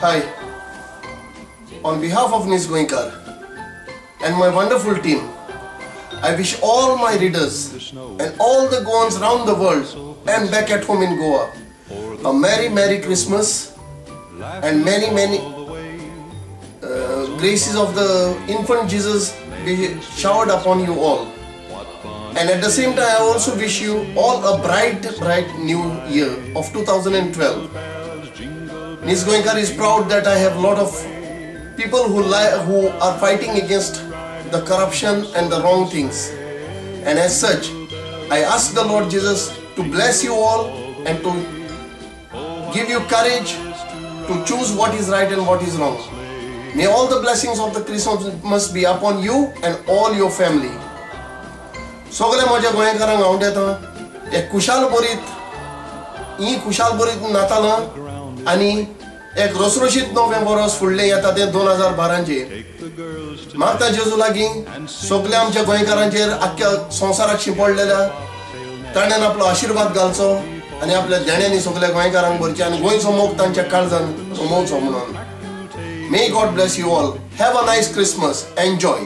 Hi, on behalf of Niz Goenkar and my wonderful team, I wish all my readers and all the Goans round the world and back at home in Goa a Merry Merry Christmas and many many graces of the infant Jesus be showered upon you all. And at the same time, I also wish you all a bright, bright new year of 2012. Niz Goenkar is proud that I have a lot of people who are fighting against the corruption and the wrong things. And as such, I ask the Lord Jesus to bless you all and to give you courage to choose what is right and what is wrong. May all the blessings of the Christmas be upon you and all your family. सगळे म्हज्या गोंयकारांक हांव दिता एक खुशाल बरीत ही खुशाल बरीत नातालां आनी एक रसरशीत नवें वर्स फुडलें येता तें 2012चें. मागता जेजू लागीं सगल्या आमच्या गोंयकारांचेर आख्ख्या संवसाराक शिंपडलेल्या ताणें आपलो आशिर्वाद घालचो आनी आपल्या देण्यांनी सगल्या गोंयकारांक भरचें आनी गोंयचो मोग तांच्या काळजान रमोवचो म्हणून. May God bless you all. Have a nice Christmas. Enjoy.